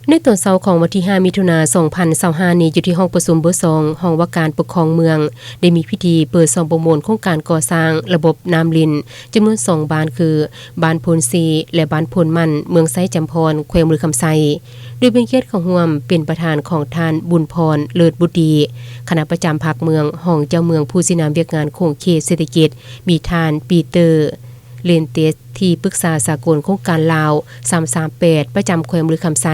ໃນຕອນເຊົ້າຂອງວັນທີຫ້າ ມິຖຸນາ ສອງພັນຊາວຫ້ານີ້ ຢູ່ທີ່ຫ້ອງປະຊຸມເບີສອງ ຫ້ອງວ່າການປົກຄອງເມືອງ ໄດ້ມີພິທີເປີດຊ່ອງປະມູນໂຄງການກໍ່ສ້າງລະບົບນ້ຳລິນ ຈຳນວນສອງບ້ານ ຄື ບ້ານໂພນຊີ ແລະ ບ້ານໂພນໝັ້ນ ເມືອງໄຊຈຳພອນ ແຂວງບໍລິຄຳໄຊ ໂດຍເປັນກຽດເຂົ້າຮ່ວມເປັນປະທານຂອງທ່ານ ບຸນພອນ ເລີດບຸດດີ ຄະນະປະຈຳພັກເມືອງ, ຮອງເຈົ້າເມືອງຜູ້ຊີ້ນຳວຽກງານຂົງເຂດເສດຖະກິດ, ມີທ່ານ ປີເຕີ ເລນເຕສ ທີ່ປຶກສາສາກົນໂຄງການລາວ ສາມສາມແປດ ປະຈຳແຂວງບໍລິຄຳໄຊ.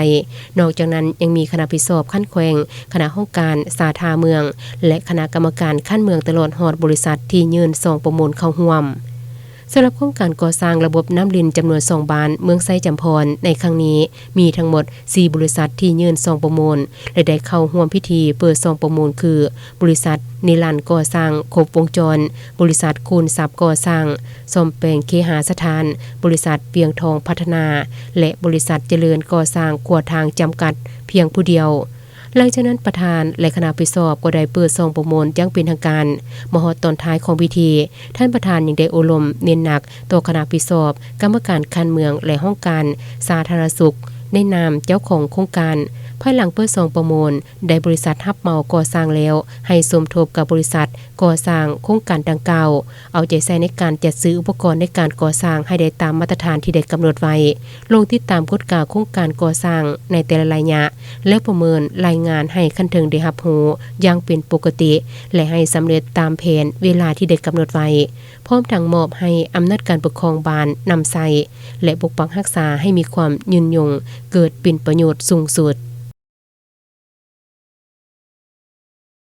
ນອກຈາກນັ້ນຍັງມີຄະນະຜິດຊອບຂັ້ນແຂວງ, ຄະນະຫ້ອງການສາທາເມືອງ ແລະ ຄະນະກຳມະການຂັ້ນເມືອງ ຕະຫຼອດຮອດບໍລິສັດທີ່ຍື່ນຊອງປະມູນເຂົ້າຮ່ວມ. ສຳລັບໂຄງການກໍ່ສ້າງລະບົບນ້ຳລິນຈຳນວນສອງບ້ານເມືອງໄຊຈຳພອນໃນຄັ້ງນີ້ ມີທັງໝົດສີ່ບໍລິສັດທີ່ຍື່ນຊອງປະມູນ ແລະ ໄດ້ເຂົ້າຮ່ວມພິທີເປີດຊອງປະມູນ ຄື ບໍລິສັດນິລັນກໍ່ສ້າງຄົບວົງຈອນ, ບໍລິສັດຄູນຊັບກໍ່ສ້າງ ສ້ອມແປງເຄຫາສະຖານ, ບໍລິສັດວຽງທອງພັດທະນາ ແລະ ບໍລິສັດຈະເລີນກໍ່ສ້າງຂົວທາງຈຳກັດພຽງຜູ້ດຽວ. ຫຼັງຈາກນັ້ນປະທານ ແລະ ຄະນະຜິດຊອບກໍໄດ້ເປີດຊອງປະມູນຢ່າງເປັນທາງການ. ມາຮອດຕອນທ້າຍຂອງພິທີ, ທ່ານປະທານຍັງໄດ້ໂອ້ລົມເນັ້ນໜັກຕໍ່ຄະນະຜິດຊອບ, ກຳມະການຂັ້ນເມືອງ ແລະ ຫ້ອງການສາທາລະນະສຸກ ໃນນາມເຈົ້າຂອງໂຄງການ. ພາຍຫຼັງເປີດຊອງປະມູນ, ໄດ້ບໍລິສັດຮັບເໝົາກໍ່ສ້າງແລ້ວ ໃຫ້ສົມທົບກັບບໍລິສັດກໍ່ສ້າງໂຄງການດັ່ງກ່າວ, ເອົາໃຈໃສ່ໃນການຈັດຊື້ອຸປະກອນໃນການກໍ່ສ້າງໃຫ້ໄດ້ຕາມມາດຕະຖານທີ່ໄດ້ກຳນົດໄວ້, ລົງຕິດຕາມກວດກາໂຄງການກໍ່ສ້າງໃນແຕ່ລະໄລຍະ ແລ້ວປະເມີນລາຍງານໃຫ້ຂັ້ນເທິງໄດ້ຮັບຮູ້ຢ່າງເປັນປົກກະຕິ ແລະ ໃຫ້ສຳເລັດຕາມແຜນເວລາທີ່ໄດ້ກຳນົດໄວ້, ພ້ອມທັງມອບໃຫ້ອຳນາດການປົກຄອງບ້ານນຳໃຊ້ ແລະ ປົກປັກຮັກສາໃຫ້ມີຄວາມຍືນຍົງ, ເກີດເປັນປະໂຫຍດສູງສຸດ.